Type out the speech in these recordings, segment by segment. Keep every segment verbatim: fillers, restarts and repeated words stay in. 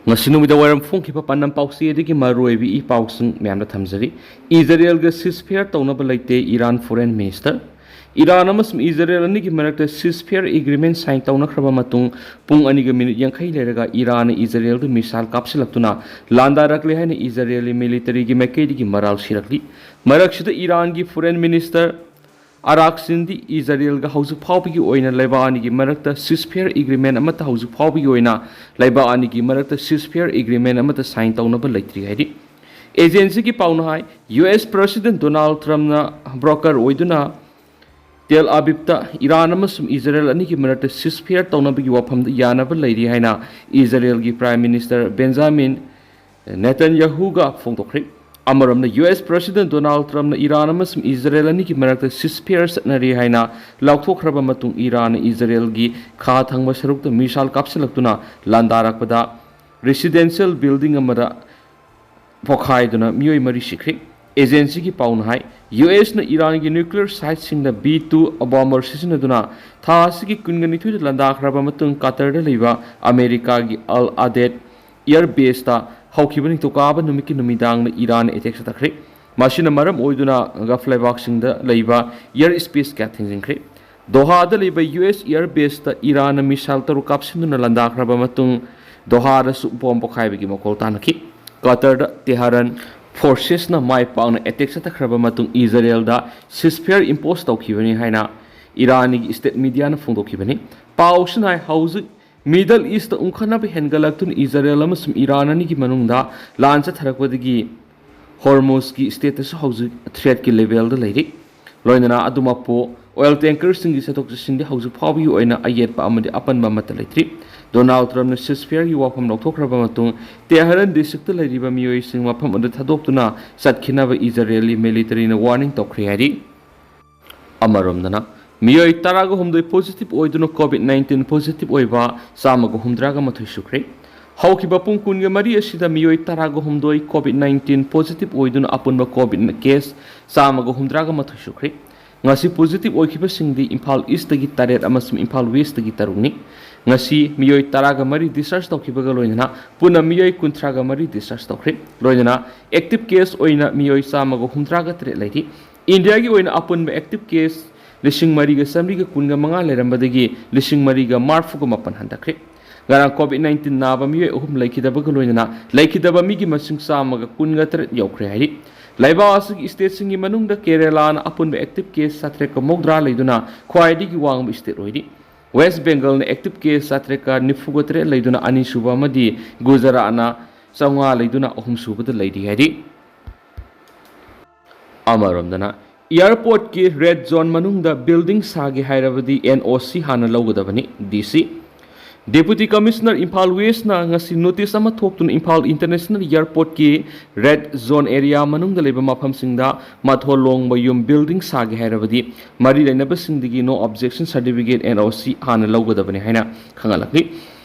ꯉꯁꯤ ꯅꯨꯃꯤꯗꯥꯡ ꯋꯥꯏꯔꯝ ꯐꯣꯡꯈꯤꯕ ꯄꯥꯟꯗꯝ ꯄꯥꯎꯆꯦ ꯑꯗꯨꯒꯤ ꯃꯔꯨꯑꯣꯏꯕ ꯏ ꯄꯥꯎꯁꯤꯡ ꯃꯌꯥꯝꯗ ꯊꯝꯖꯔꯤ꯫ ꯏꯖꯔꯦꯜꯒ ceasefire ꯇꯧꯅꯕ ꯂꯩꯇꯦ ꯏꯔꯥꯟ foreign minister꯫ ꯏꯔꯥꯟ ꯑꯃꯁꯨꯡ ꯏꯖꯔꯦꯜ ꯑꯅꯤꯒꯤ ꯃꯔꯛꯇ ceasefire agreement sign ꯇꯧꯅꯈ꯭ꯔꯕ ꯃꯇꯨꯡ ꯄꯨꯡ ꯑꯅꯤꯒ ꯃꯤꯅꯤꯠ ꯌꯥꯡꯈꯩ ꯂꯩꯔꯒ ꯏꯔꯥꯟꯅ ꯏꯖꯔꯦꯜꯗ missile ꯀꯥꯞꯁꯤꯜꯂꯛꯇꯨꯅ ꯂꯥꯟꯗꯥꯔꯛꯂꯦ ꯍꯥꯏꯅ ꯏꯖꯔꯦꯜꯒꯤ militaryꯒꯤ ꯃꯥꯏꯀꯩꯗꯒꯤ ꯃꯔꯥꯜ ꯁꯤꯔꯛꯂꯤ꯫ ꯃꯔꯛꯁꯤꯗ ꯏꯔꯥꯟꯒꯤ foreign minister ꯑꯔꯥꯛꯆꯤꯟꯗꯤ ꯏꯖꯔꯦꯜꯒ ꯍꯧꯖꯤꯛ ꯐꯥꯎꯕꯒꯤ ꯑꯣꯏꯅ ꯂꯩꯕꯥꯛ ꯑꯅꯤꯒꯤ ꯃꯔꯛꯇ ceasefire agreement ꯑꯃꯠꯇ ꯍꯧꯖꯤꯛ ꯐꯥꯎꯕꯒꯤ ꯑꯣꯏꯅ ꯂꯩꯕꯥꯛ ꯑꯅꯤꯒꯤ ꯃꯔꯛꯇ ceasefire agreement ꯑꯃꯠꯇ sign ꯇꯧꯅꯕ ꯂꯩꯇ꯭ꯔꯤ ꯍꯥꯏꯔꯤ꯫ Agencyꯒꯤ ꯄꯥꯎꯅ ꯍꯥꯏ, US President Donald Trumpꯅ broker ꯑꯣꯏꯗꯨꯅ ꯇꯦꯜ ꯑꯕꯤꯕꯇ ꯏꯔꯥꯟ ꯑꯃꯁꯨꯡ ꯏꯖꯔꯦꯜ ꯑꯅꯤꯒꯤ ꯃꯔꯛꯇ ceasefire ꯇꯧꯅꯕꯒꯤ ꯋꯥꯐꯝꯗ ꯌꯥꯅꯕ ꯂꯩꯔꯤ ꯍꯥꯏꯅ ꯏꯖꯔꯦꯜꯒꯤ Prime Minister Benjamin ꯅꯦꯇꯟꯌꯥꯍꯨꯒ ꯐꯣꯡꯗꯣꯛꯈ꯭ꯔꯦ꯫ ꯑꯃꯔꯣꯝꯗ US President Donald Trumpꯅ ꯏꯔꯥꯟ ꯑꯃꯁꯨꯡ ꯏꯖꯔꯦꯜ ꯑꯅꯤꯒꯤ ꯃꯔꯛꯇ ceasefire ꯆꯠꯅꯔꯤ ꯍꯥꯏꯅ ꯂꯥꯎꯊꯣꯛꯈ꯭ꯔꯕ ꯃꯇꯨꯡ ꯏꯔꯥꯟꯅ ꯏꯖꯔꯦꯜꯒꯤ ꯈꯥ ꯊꯪꯕ ꯁꯔꯨꯛꯇ missile ꯀꯥꯞꯁꯤꯜꯂꯛꯇꯨꯅ ꯂꯥꯟꯗꯥꯔꯛꯄꯗ residential building ꯑꯃꯗ ꯄꯣꯈꯥꯏꯗꯨꯅ ꯃꯤꯑꯣꯏ ꯃꯔꯤ ꯁꯤꯈ꯭ꯔꯦ꯫ Agencyꯒꯤ ꯄꯥꯎꯅ ꯍꯥꯏ, USꯅ ꯏꯔꯥꯟꯒꯤ nuclear siteꯁꯤꯡꯗ B two bomber ꯁꯤꯖꯤꯟꯅꯗꯨꯅ ꯊꯥ ꯑꯁꯤꯒꯤ ꯀꯨꯟꯒ ꯅꯤꯊꯣꯏꯗ ꯂꯥꯟꯗꯥꯈ꯭ꯔꯕ ꯃꯇꯨꯡ ꯀꯇꯔꯗ ꯂꯩꯕ ꯑꯃꯦꯔꯤꯀꯥꯒꯤ Al Udeid air baseꯇ ꯍꯧꯈꯤꯕ ꯅꯤꯡꯊꯧꯀꯥꯕ ꯅꯨꯃꯤꯠꯀꯤ ꯅꯨꯃꯤꯗꯥꯡꯗ ꯏꯔꯥꯟꯅ attack ꯆꯠꯊꯈ꯭ꯔꯦ꯫ ꯃꯁꯤꯅ ꯃꯔꯝ ꯑꯣꯏꯗꯨꯅ Gulf ꯂꯩꯕꯥꯛꯁꯤꯡꯗ ꯂꯩꯕ air space ꯀꯌꯥ ꯊꯤꯡꯖꯤꯟꯈ꯭ꯔꯦ꯫ ꯗꯣꯍꯥꯗ ꯂꯩꯕ US air baseꯇ ꯏꯔꯥꯟꯅ missile ꯇꯔꯨꯛ ꯀꯥꯞꯁꯤꯟꯗꯨꯅ ꯂꯥꯟꯗꯥꯈ꯭ꯔꯕ ꯃꯇꯨꯡ ꯗꯣꯍꯥꯗꯁꯨ bomb ꯄꯣꯈꯥꯏꯕꯒꯤ ꯃꯈꯣꯜ ꯇꯥꯅꯈꯤ꯫ ꯀꯇꯔꯗ Tehran forcesꯅ ꯃꯥꯏ ꯄꯥꯛꯅ attack ꯆꯠꯊꯈ꯭ꯔꯕ ꯃꯇꯨꯡ ꯏꯖꯔꯦꯜꯗ ceasefire impose ꯇꯧꯈꯤꯕꯅꯤ ꯍꯥꯏꯅ ꯏꯔꯥꯟꯒꯤ state mediaꯅ ꯐꯣꯡꯗꯣꯛꯈꯤꯕꯅꯤ꯫ ꯄꯥꯎꯁꯤꯅ ꯍꯥꯏ, ꯍꯧꯖꯤꯛ Middle Eastꯇ ꯎꯪꯈꯠꯅꯕ ꯍꯦꯟꯒꯠꯂꯛꯇꯨꯅ ꯏꯖꯔꯦꯜ ꯑꯃꯁꯨꯡ ꯏꯔꯥꯟ ꯑꯅꯤꯒꯤ ꯃꯅꯨꯡꯗ ꯂꯥꯟ ꯆꯠꯊꯔꯛꯄꯗꯒꯤ Hormuzꯀꯤ stateꯇꯁꯨ ꯍꯧꯖꯤꯛ threatꯀꯤ levelꯗ ꯂꯩꯔꯤ꯫ ꯂꯣꯏꯅꯅ ꯑꯗꯨꯃꯛꯄꯨ oil tankerꯁꯤꯡꯒꯤ ꯆꯠꯊꯣꯛ ꯆꯠꯁꯤꯟꯗꯤ ꯍꯧꯖꯤꯛ ꯐꯥꯎꯕꯒꯤ ꯑꯣꯏꯅ ꯑꯌꯦꯠꯄ ꯑꯃꯗꯤ ꯑꯄꯟꯕ ꯑꯃꯠꯇ ꯂꯩꯇ꯭ꯔꯤ꯫ Donald Trumpꯅ ceasefireꯒꯤ ꯋꯥꯐꯝ ꯂꯧꯊꯣꯛꯈ꯭ꯔꯕ ꯃꯇꯨꯡ Tehran districtꯇ ꯂꯩꯔꯤꯕ ꯃꯤꯑꯣꯏꯁꯤꯡ ꯃꯐꯝ ꯑꯗꯨ ꯊꯥꯗꯣꯛꯇꯨꯅ ꯆꯠꯈꯤꯅꯕ ꯏꯖꯔꯦꯜꯒꯤ militaryꯅ warning ꯇꯧꯈ꯭ꯔꯦ ꯍꯥꯏꯔꯤ꯫ ꯑꯃꯔꯣꯝꯗꯅ ꯃꯤꯑꯣꯏ ꯇꯔꯥꯒ ꯍꯨꯝꯗꯣꯏ positive ꯑꯣꯏꯗꯨꯅ COVID nineteen positive ꯑꯣꯏꯕ ꯆꯥꯝꯃꯒ ꯍꯨꯝꯗ꯭ꯔꯥꯒ ꯃꯥꯊꯣꯏ ꯁꯨꯈ꯭ꯔꯦ꯫ ꯍꯧꯈꯤꯕ ꯄꯨꯡ ꯀꯨꯟꯒ ꯃꯔꯤ ꯑꯁꯤꯗ ꯃꯤꯑꯣꯏ ꯇꯔꯥꯒ ꯍꯨꯝꯗꯣꯏ COVID nineteen positive ꯑꯣꯏꯗꯨꯅ ꯑꯄꯨꯟꯕ COVID case ꯆꯥꯝꯃꯒ ꯍꯨꯝꯗ꯭ꯔꯥꯒ ꯃꯥꯊꯣꯏ ꯁꯨꯈ꯭ꯔꯦ꯫ ꯉꯁꯤ positive ꯑꯣꯏꯈꯤꯕꯁꯤꯡꯗꯤ ꯏꯝꯐꯥꯜ Eastꯇꯒꯤ ꯇꯔꯦꯠ ꯑꯃꯁꯨꯡ ꯏꯝꯐꯥꯜ Westꯇꯒꯤ ꯇꯔꯨꯛꯅꯤ꯫ ꯉꯁꯤ ꯃꯤꯑꯣꯏ ꯇꯔꯥꯒ ꯃꯔꯤ discharge ꯇꯧꯈꯤꯕꯒ ꯂꯣꯏꯅꯅ ꯄꯨꯟꯅ ꯃꯤꯑꯣꯏ ꯀꯨꯟꯊ꯭ꯔꯥꯒ ꯃꯔꯤ discharge ꯇꯧꯈ꯭ꯔꯦ꯫ ꯂꯣꯏꯅꯅ active case ꯑꯣꯏꯅ ꯃꯤꯑꯣꯏ ꯆꯥꯝꯃꯒ ꯍꯨꯝꯗ꯭ꯔꯥꯒ ꯇꯔꯦꯠ ꯂꯩꯔꯤ꯫ ꯏꯟꯗꯤꯌꯥꯒꯤ ꯑꯣꯏꯅ ꯑꯄꯨꯟꯕ active case ꯂꯤꯁꯤꯡ ꯃꯔꯤꯒ ꯆꯥꯃꯔꯤꯒ ꯀꯨꯟꯒ ꯃꯉꯥ ꯂꯩꯔꯝꯕꯗꯒꯤ ꯂꯤꯁꯤꯡ ꯃꯔꯤꯒ ꯃꯔꯤꯐꯨꯒ ꯃꯥꯄꯟ ꯍꯟꯊꯈ꯭ꯔꯦ꯫ ꯉꯔꯥꯡ COVID nineteen ꯅꯥꯕ ꯃꯤꯑꯣꯏ ꯑꯍꯨꯝ ꯂꯩꯈꯤꯗꯕꯒ ꯂꯣꯏꯅꯅ ꯂꯩꯈꯤꯗꯕ ꯃꯤꯒꯤ ꯃꯁꯤꯡ ꯆꯥꯝꯃꯒ ꯀꯨꯟꯒ ꯇꯔꯦꯠ ꯌꯧꯈ꯭ꯔꯦ ꯍꯥꯏꯔꯤ꯫ ꯂꯩꯕꯥꯛ ꯑꯁꯤꯒꯤ stateꯁꯤꯡꯒꯤ ꯃꯅꯨꯡꯗ ꯀꯦꯔꯦꯂꯥꯅ ꯑꯄꯨꯟꯕ active case ꯆꯥꯇ꯭ꯔꯦꯠꯀ ꯃꯧꯗ꯭ꯔꯥ ꯂꯩꯗꯨꯅ ꯈ꯭ꯋꯥꯏꯗꯒꯤ ꯋꯥꯡꯕ state ꯑꯣꯏꯔꯤ꯫ ꯋꯦꯁ ꯕꯦꯡꯒꯜꯅ active case ꯆꯥꯇ꯭ꯔꯦꯠꯀ ꯅꯤꯐꯨꯒ ꯇꯔꯦꯠ ꯂꯩꯗꯨꯅ ꯑꯅꯤꯁꯨꯕ ꯑꯃꯗꯤ ꯒꯨꯖꯔꯥꯠꯅ ꯆꯥꯝꯃꯉꯥ ꯂꯩꯗꯨꯅ ꯑꯍꯨꯝꯁꯨꯕꯗ ꯂꯩꯔꯤ ꯍꯥꯏꯔꯤ꯫ ꯑꯃꯔꯣꯝꯗꯅ, airportꯀꯤ red zone ꯃꯅꯨꯡꯗ building ꯁꯥꯒꯦ ꯍꯥꯏꯔꯕꯗꯤ NOC ꯍꯥꯟꯅ ꯂꯧꯒꯗꯕꯅꯤ, DC꯫ Deputy Commissioner ꯏꯝꯐꯥꯜ Westꯅ ꯉꯁꯤ notice ꯑꯃ ꯊꯣꯛꯇꯨꯅ Imphal International Airportꯀꯤ red zone area ꯃꯅꯨꯡꯗ ꯂꯩꯕ ꯃꯐꯝꯁꯤꯡꯗ ꯃꯊꯣꯜ ꯂꯣꯡꯕ ꯌꯨꯝ building ꯁꯥꯒꯦ ꯍꯥꯏꯔꯕꯗꯤ ꯃꯔꯤ ꯂꯩꯅꯕꯁꯤꯡꯗꯒꯤ no objection certificate, NOC, ꯍꯥꯟꯅ ꯂꯧꯒꯗꯕꯅꯤ ꯍꯥꯏꯅ ꯈꯪꯍꯜꯂꯛꯂꯤ꯫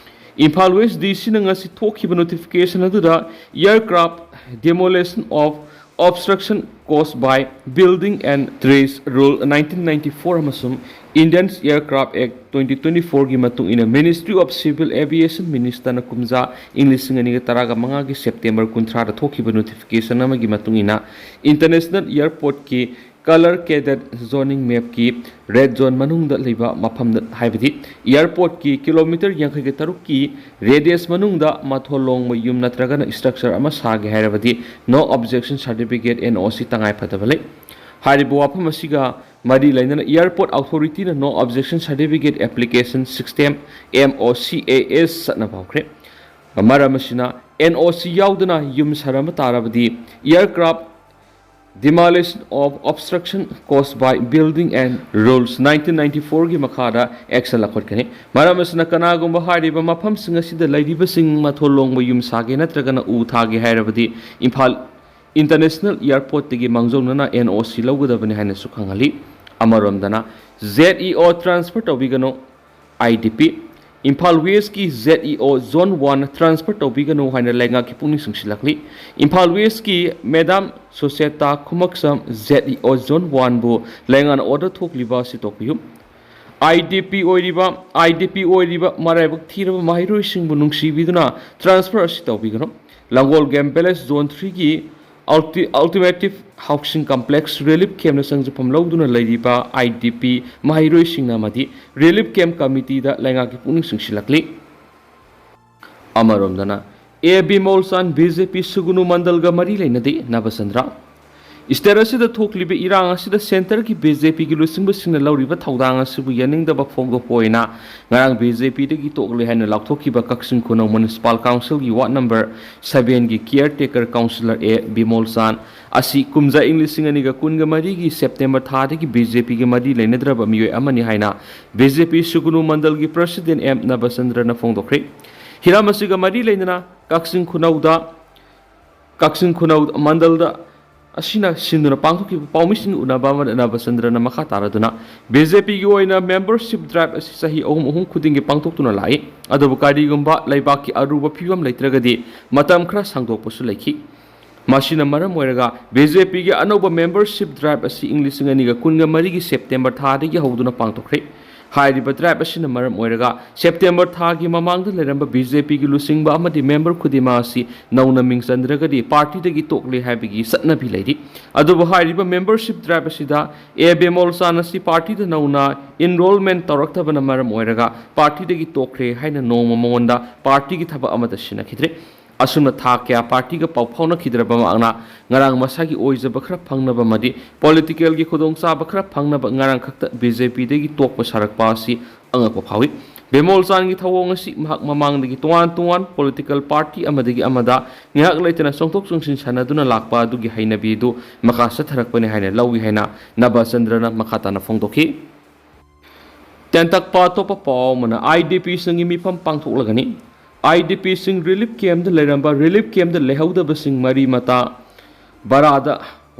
ꯏꯝꯐꯥꯜ West DCꯅ ꯉꯁꯤ ꯊꯣꯛꯈꯤꯕ notification ꯑꯗꯨꯗ aircraft demolition of obstruction caused by building and trees rule nineteen ninety four ꯑꯃꯁꯨꯡ Indian Aircraft Act twenty twenty fourꯒꯤ ꯃꯇꯨꯡ ꯏꯟꯅ Ministry of Civil Aviation Ministerꯅ ꯀꯨꯝꯖꯥ ꯏꯪ ꯂꯤꯁꯤꯡ ꯑꯅꯤꯒ ꯇꯔꯥꯒ ꯃꯉꯥꯒꯤ September ꯀꯨꯟꯊ꯭ꯔꯥꯗ ꯊꯣꯛꯈꯤꯕ notification ꯑꯃꯒꯤ ꯃꯇꯨꯡ ꯏꯟꯅ International Airportꯀꯤ color coded zoning mapꯀꯤ red zone ꯃꯅꯨꯡꯗ ꯂꯩꯕ ꯃꯐꯝꯗ, ꯍꯥꯏꯕꯗꯤ airportꯀꯤ kilometre ꯌꯥꯡꯈꯩꯒ ꯇꯔꯨꯛꯀꯤ radius ꯃꯅꯨꯡꯗ ꯃꯊꯣꯜ ꯂꯣꯡꯕ ꯌꯨꯝ ꯅꯠꯇ꯭ꯔꯒꯅ structure ꯑꯃ ꯁꯥꯒꯦ ꯍꯥꯏꯔꯕꯗꯤ no objection certificate, NOC, ꯇꯉꯥꯏ ꯐꯗꯕ ꯂꯩ꯫ ꯍꯥꯏꯔꯤꯕ ꯋꯥꯐꯝ ꯑꯁꯤꯒ ꯃꯔꯤ ꯂꯩꯅꯅ Airport Authorityꯅ no objection certificate application system, MOCAS, ꯆꯠꯅꯕ ꯍꯧꯈ꯭ꯔꯦ꯫ ꯃꯔꯝ ꯑꯁꯤꯅ NOC ꯌꯥꯎꯗꯅ ꯌꯨꯝ ꯁꯥꯔꯝꯕ ꯇꯥꯔꯕꯗꯤ aircraft demolition of obstruction caused by building and rules nineteen ninety fourꯒꯤ ꯃꯈꯥꯗ action ꯂꯧꯈꯠꯀꯅꯤ꯫ ꯃꯔꯝ ꯑꯁꯤꯅ ꯀꯅꯥꯒꯨꯝꯕ ꯍꯥꯏꯔꯤꯕ ꯃꯐꯝꯁꯤꯡ ꯑꯁꯤꯗ ꯂꯩꯔꯤꯕꯁꯤꯡ ꯃꯊꯣꯜ ꯂꯣꯡꯕ ꯌꯨꯝ ꯁꯥꯒꯦ ꯅꯠꯇ꯭ꯔꯒꯅ ꯎ ꯊꯥꯒꯦ ꯍꯥꯏꯔꯕꯗꯤ ꯏꯝꯐꯥꯜ International Airportꯇꯒꯤ ꯃꯥꯡꯖꯧꯅꯅ NOC ꯂꯧꯒꯗꯕꯅꯤ ꯍꯥꯏꯅꯁꯨ ꯈꯪꯍꯜꯂꯤ꯫ ꯑꯃꯔꯣꯝꯗꯅ, ZEO transfer ꯇꯧꯕꯤꯒꯅꯨ, IDP꯫ Imphal Westꯀꯤ ZEO Zone one transfer ꯇꯧꯕꯤꯒꯅꯨ ꯍꯥꯏꯅ ꯂꯩꯉꯥꯛꯀꯤ ꯄꯨꯛꯅꯤꯡ ꯆꯤꯡꯁꯤꯜꯂꯛꯂꯤ꯫ Imphal Westꯀꯤ Madam Sucheta Khumokcham ZEO Zone oneꯕꯨ ꯂꯩꯉꯥꯛꯅ order ꯊꯣꯛꯂꯤꯕ ꯑꯁꯤ ꯇꯣꯛꯄꯤꯌꯨ꯫ IDP ꯑꯣꯏꯔꯤꯕ IDP ꯑꯣꯏꯔꯤꯕ ꯃꯔꯥꯏꯕꯛ ꯊꯤꯔꯕ ꯃꯍꯩꯔꯣꯏꯁꯤꯡꯕꯨ ꯅꯨꯡꯁꯤꯕꯤꯗꯨꯅ transfer ꯑꯁꯤ ꯇꯧꯕꯤꯒꯅꯨ꯫ ꯂꯥꯡꯒꯣꯜ Game Village Zone Threeꯒꯤ Ultimative Housing Complex relief campꯅ ꯆꯪꯖꯐꯝ ꯂꯧꯗꯨꯅ ꯂꯩꯔꯤꯕ IDP ꯃꯍꯩꯔꯣꯏꯁꯤꯡꯅ ꯑꯃꯗꯤ relief camp committeeꯗ ꯂꯩꯉꯥꯛꯀꯤ ꯄꯨꯛꯅꯤꯡ ꯆꯤꯡꯁꯤꯜꯂꯛꯂꯤ꯫ ꯑꯃꯔꯣꯝꯗꯅ, ꯑꯦ ꯕꯤꯃꯣꯜ ꯆꯥꯟ BJP ꯁꯨꯒꯨꯅꯨ ꯃꯟꯗꯜꯒ ꯃꯔꯤ ꯂꯩꯅꯗꯦ, ꯅꯕꯆꯟꯗ꯭ꯔ꯫ State ꯑꯁꯤꯗ ꯊꯣꯛꯂꯤꯕ ꯏꯔꯥꯡ ꯑꯁꯤꯗ centreꯒꯤ BJPꯒꯤ ꯂꯨꯆꯤꯡꯕꯁꯤꯡꯅ ꯂꯧꯔꯤꯕ ꯊꯧꯗꯥꯡ ꯑꯁꯤꯕꯨ ꯌꯥꯅꯤꯡꯗꯕ ꯐꯣꯡꯗꯣꯛꯄ ꯑꯣꯏꯅ ꯉꯔꯥꯡ BJPꯗꯒꯤ ꯇꯣꯛꯂꯦ ꯍꯥꯏꯅ ꯂꯥꯎꯊꯣꯛꯈꯤꯕ ꯀꯛꯆꯤꯡ ꯈꯨꯅꯧ Municipal Councilꯒꯤ Ward number sevenꯒꯤ caretaker councillor ꯑꯦ ꯕꯤꯃꯣꯜ ꯆꯥꯟ ꯑꯁꯤ ꯀꯨꯝꯖꯥ ꯏꯪ ꯂꯤꯁꯤꯡ ꯑꯅꯤꯒ ꯀꯨꯟꯒ ꯃꯔꯤꯒꯤ September ꯊꯥꯗꯒꯤ BJPꯒ ꯃꯔꯤ ꯂꯩꯅꯗ꯭ꯔꯕ ꯃꯤꯑꯣꯏ ꯑꯃꯅꯤ ꯍꯥꯏꯅ BJP ꯁꯨꯒꯨꯅꯨ ꯃꯟꯗꯜꯒꯤ President ꯑꯦꯝ ꯅꯕꯆꯟꯗ꯭ꯔꯅ ꯐꯣꯡꯗꯣꯛꯈ꯭ꯔꯦ꯫ ꯍꯤꯔꯝ ꯑꯁꯤꯒ ꯃꯔꯤ ꯂꯩꯅꯅ ꯀꯛꯆꯤꯡ ꯈꯨꯅꯧꯗ, ꯀꯛꯆꯤꯡ ꯈꯨꯅꯧ ꯃꯟꯗꯜꯗ ꯑꯁꯤꯅ ꯁꯤꯟꯗꯨꯅ ꯄꯥꯡꯊꯣꯛꯈꯤꯕ ꯄꯥꯎꯃꯤꯁꯤꯡ ꯎꯅꯕ ꯑꯃꯗ ꯅꯕꯆꯟꯗ꯭ꯔꯅ ꯃꯈꯥ ꯇꯥꯔꯗꯨꯅ, BJPꯒꯤ ꯑꯣꯏꯅ membership drive ꯑꯁꯤ ꯆꯍꯤ ꯑꯍꯨꯝ ꯑꯍꯨꯝ ꯈꯨꯗꯤꯡꯒꯤ ꯄꯥꯡꯊꯣꯛꯇꯨꯅ ꯂꯥꯛꯏ꯫ ꯑꯗꯨꯕꯨ ꯀꯔꯤꯒꯨꯝꯕ ꯂꯩꯕꯥꯛꯀꯤ ꯑꯔꯨꯕ ꯐꯤꯕꯝ ꯂꯩꯇ꯭ꯔꯒꯗꯤ ꯃꯇꯝ ꯈꯔ ꯁꯥꯡꯗꯣꯛꯄꯁꯨ ꯂꯩꯈꯤ꯫ ꯃꯁꯤꯅ ꯃꯔꯝ ꯑꯣꯏꯔꯒ BJPꯒꯤ ꯑꯅꯧꯕ membership drive ꯑꯁꯤ ꯏꯪ ꯂꯤꯁꯤꯡ ꯑꯅꯤꯒ ꯀꯨꯟꯒ ꯃꯔꯤꯒꯤ September ꯊꯥꯗꯒꯤ ꯍꯧꯗꯨꯅ ꯄꯥꯡꯊꯣꯛꯈ꯭ꯔꯦ꯫ ꯍꯥꯏꯔꯤꯕ drive ꯑꯁꯤꯅ ꯃꯔꯝ ꯑꯣꯏꯔꯒ September ꯊꯥꯒꯤ ꯃꯃꯥꯡꯗ ꯂꯩꯔꯝꯕ BJPꯒꯤ ꯂꯨꯆꯤꯡꯕ ꯑꯃꯗꯤ member ꯈꯨꯗꯤꯡꯃꯛ ꯑꯁꯤ ꯅꯧꯅ ꯃꯤꯡ ꯆꯟꯗ꯭ꯔꯒꯗꯤ partyꯗꯒꯤ ꯇꯣꯛꯂꯦ ꯍꯥꯏꯕꯒꯤ ꯆꯠꯅꯕꯤ ꯂꯩꯔꯤ꯫ ꯑꯗꯨꯕꯨ ꯍꯥꯏꯔꯤꯕ membership drive ꯑꯁꯤꯗ ꯑꯦ ꯕꯤꯃꯣꯜ ꯆꯥꯟ ꯑꯁꯤ partyꯗ ꯅꯧꯅ enrollment ꯇꯧꯔꯛꯇꯕꯅ ꯃꯔꯝ ꯑꯣꯏꯔꯒ partyꯗꯒꯤ ꯇꯣꯛꯈ꯭ꯔꯦ ꯍꯥꯏꯅ ꯅꯣꯡꯃ ꯃꯉꯣꯟꯗ partyꯒꯤ ꯊꯕꯛ ꯑꯃꯠꯇ ꯁꯤꯟꯅꯈꯤꯗ꯭ꯔꯦ꯫ ꯑꯁꯨꯝꯅ ꯊꯥ ꯀꯌꯥ partyꯒ ꯄꯥꯎ ꯐꯥꯎꯅꯈꯤꯗ꯭ꯔꯕ ꯃꯍꯥꯛꯅ ꯉꯔꯥꯡ ꯃꯁꯥꯒꯤ ꯑꯣꯏꯖꯕ ꯈꯔ ꯐꯪꯅꯕ ꯑꯃꯗꯤ politicalꯒꯤ ꯈꯨꯗꯣꯡꯆꯥꯕ ꯈꯔ ꯐꯪꯅꯕ ꯉꯔꯥꯡ ꯈꯛꯇ BJPꯗꯒꯤ ꯇꯣꯛꯄ ꯁꯥꯔꯛꯄ ꯑꯁꯤ ꯑꯉꯛꯄ ꯐꯥꯎꯏ꯫ ꯕꯤꯃꯣꯜ ꯆꯥꯟꯒꯤ ꯊꯧꯑꯣꯡ ꯑꯁꯤ ꯃꯍꯥꯛ ꯃꯃꯥꯡꯗꯒꯤ ꯇꯣꯉꯥꯟ ꯇꯣꯉꯥꯟ political party ꯑꯃꯗꯒꯤ ꯑꯃꯗ ꯉꯥꯏꯍꯥꯛ ꯂꯩꯇꯅ ꯆꯣꯡꯊꯣꯛ ꯆꯣꯡꯁꯤꯟ ꯁꯥꯟꯅꯗꯨꯅ ꯂꯥꯛꯄ ꯑꯗꯨꯒꯤ ꯍꯩꯅꯕꯤ ꯑꯗꯨ ꯃꯈꯥ ꯆꯠꯊꯔꯛꯄꯅꯤ ꯍꯥꯏꯅ ꯂꯧꯏ ꯍꯥꯏꯅ ꯅꯕꯆꯟꯗ꯭ꯔꯅ ꯃꯈꯥ ꯇꯥꯅ ꯐꯣꯡꯗꯣꯛꯈꯤ꯫ ꯇꯦꯟꯇꯛꯄ ꯑꯇꯣꯞꯄ ꯄꯥꯎ ꯑꯃꯅ, IDPꯁꯤꯡꯒꯤ ꯃꯤꯐꯝ ꯄꯥꯡꯊꯣꯛꯂꯒꯅꯤ꯫ IDPꯁꯤꯡ relief campꯇ ꯂꯩꯔꯝꯕ relief campꯇ ꯂꯩꯍꯧꯗꯕꯁꯤꯡ ꯃꯔꯤ ꯃꯇꯥ ꯕꯔꯥꯗ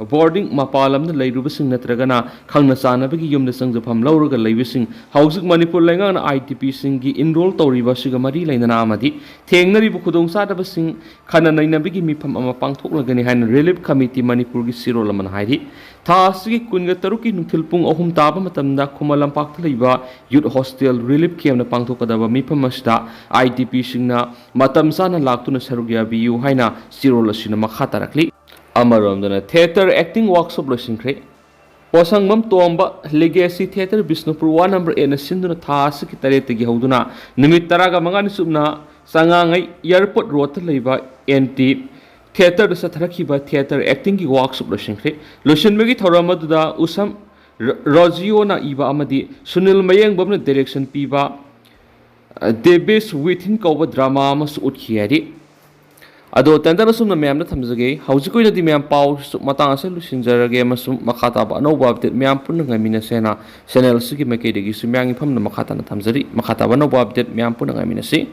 ꯕꯣꯔꯗꯤꯡ, ꯃꯄꯥꯟ ꯂꯝꯗ ꯂꯩꯔꯨꯕꯁꯤꯡ ꯅꯠꯇ꯭ꯔꯒꯅ ꯈꯪꯅ ꯆꯥꯟꯅꯕꯒꯤ ꯌꯨꯝꯗ ꯆꯪꯖꯐꯝ ꯂꯧꯔꯒ ꯂꯩꯕꯁꯤꯡ, ꯍꯧꯖꯤꯛ ꯃꯅꯤꯄꯨꯔ ꯂꯩꯉꯥꯛꯅ ꯑꯥꯏ ꯗꯤ ꯄꯤꯁꯤꯡꯒꯤ ꯏꯟꯔꯣꯜ ꯇꯧꯔꯤꯕ ꯑꯁꯤꯒ ꯃꯔꯤ ꯂꯩꯅꯅ ꯑꯃꯗꯤ ꯊꯦꯡꯅꯔꯤꯕ ꯈꯨꯗꯣꯡꯆꯥꯗꯕꯁꯤꯡ ꯈꯟꯅ ꯅꯩꯅꯕꯒꯤ ꯃꯤꯐꯝ ꯑꯃ ꯄꯥꯡꯊꯣꯛꯂꯒꯅꯤ ꯍꯥꯏꯅ ꯔꯤꯂꯤꯐ ꯀꯃꯤꯇꯤ ꯃꯅꯤꯄꯨꯔꯒꯤ ꯆꯦꯔꯣꯜ ꯑꯃꯅ ꯍꯥꯏꯔꯤ꯫ ꯊꯥ ꯑꯁꯤꯒꯤ ꯀꯨꯟꯒ ꯇꯔꯨꯛꯀꯤ ꯅꯨꯡꯊꯤꯜ ꯄꯨꯡ ꯑꯍꯨꯝ ꯇꯥꯕ ꯃꯇꯝꯗ ꯈꯨꯃꯟ ꯂꯝꯄꯥꯛꯇ ꯂꯩꯕ ꯌꯨꯠ ꯍꯣꯁꯇꯦꯜ ꯔꯤꯂꯤꯐ ꯀꯦꯝꯞꯅ ꯄꯥꯡꯊꯣꯛꯀꯗꯕ ꯃꯤꯐꯝ ꯑꯁꯤꯗ ꯑꯥꯏ ꯗꯤ ꯄꯤꯁꯤꯡꯅ ꯃꯇꯝ ꯆꯥꯅ ꯂꯥꯛꯇꯨꯅ ꯁꯔꯨꯛ ꯌꯥꯕꯤꯌꯨ ꯍꯥꯏꯅ ꯆꯦꯔꯣꯜ ꯑꯁꯤꯅ ꯃꯈꯥ ꯇꯥꯔꯛꯂꯤ꯫ ꯑꯃꯔꯣꯝꯗꯅ ꯊꯤꯌꯦꯇꯔ ꯑꯦꯛꯇꯤꯡ ꯋꯥꯔꯛꯁꯣꯞ ꯂꯣꯏꯁꯤꯟꯈ꯭ꯔꯦ꯫ ꯄꯣꯁꯪꯕꯝ ꯇꯣꯝꯕ legacy theatre Bishnupur ward number ꯑꯩꯠꯅ ꯁꯤꯟꯗꯨꯅ ꯊꯥ ꯑꯁꯤꯒꯤ ꯇꯔꯦꯠꯇꯒꯤ ꯍꯧꯗꯨꯅ ꯅꯨꯃꯤꯠ ꯇꯔꯥꯒ ꯃꯉꯥꯅꯤ ꯆꯨꯞꯅ ꯆꯉꯥꯡꯉꯩ ꯑꯦꯌꯔꯄꯣꯔꯠ ꯔꯣꯗꯇ ꯂꯩꯕ ꯑꯦꯟ ꯇꯤ ꯊꯤꯌꯦꯇꯔꯗ ꯆꯠꯊꯔꯛꯈꯤꯕ ꯊꯤꯌꯦꯇꯔ ꯑꯦꯛꯇꯤꯡꯒꯤ ꯋꯥꯔꯛꯁꯣꯞ ꯂꯣꯏꯁꯤꯟꯈ꯭ꯔꯦ꯫ ꯂꯣꯏꯁꯤꯟꯕꯒꯤ ꯊꯧꯔꯝ ꯑꯗꯨꯗ ꯎꯁꯝ ꯔ-, ꯔꯣꯖꯤꯑꯣꯅ ꯏꯕ ꯑꯃꯗꯤ ꯁꯨꯅꯤꯜ ꯃꯌꯦꯡꯕꯝꯅ ꯗꯥꯏꯔꯦꯛꯁꯟ ꯄꯤꯕ, ꯑ, ꯗꯦꯕꯤꯁ ꯋꯤꯊꯤꯟ ꯀꯧꯕ ꯗ꯭ꯔꯃꯥ ꯑꯃꯁꯨ ꯎꯠꯈꯤ ꯍꯥꯏꯔꯤ꯫ ꯑꯗꯣ ꯇꯦꯟꯗꯔ ꯑꯁꯨꯝꯅ ꯃꯌꯥꯝꯗ ꯊꯝꯖꯒꯦ꯫ ꯍꯧꯖꯤꯛꯀꯤ ꯑꯣꯏꯅꯗꯤ ꯃꯌꯥꯝ ꯄꯥꯎꯁꯨ ꯃꯇꯥꯡ ꯑꯁꯤꯗ ꯂꯣꯏꯁꯤꯟꯖꯔꯒꯦ ꯑꯃꯁꯨꯡ ꯃꯈꯥ ꯇꯥꯕ ꯑꯅꯧꯕ ꯑꯞꯗꯦꯠ ꯃꯌꯥꯝ ꯄꯨꯟꯅ ꯉꯥꯏꯃꯤꯟꯅꯁꯦꯅ ꯆꯦꯅꯦꯜ ꯑꯁꯤꯒꯤ ꯃꯥꯏꯀꯩꯗꯒꯤꯁꯨ ꯃꯌꯥꯝꯒꯤ ꯐꯝꯅ ꯃꯈꯥ ꯇꯥꯅ ꯊꯝꯖꯔꯤ꯫ ꯃꯈꯥ ꯇꯥꯕ ꯑꯅꯧꯕ ꯑꯞꯗꯦꯠ ꯃꯌꯥꯝ ꯄꯨꯟꯅ ꯉꯥꯏꯃꯤꯟꯅꯁꯤ꯫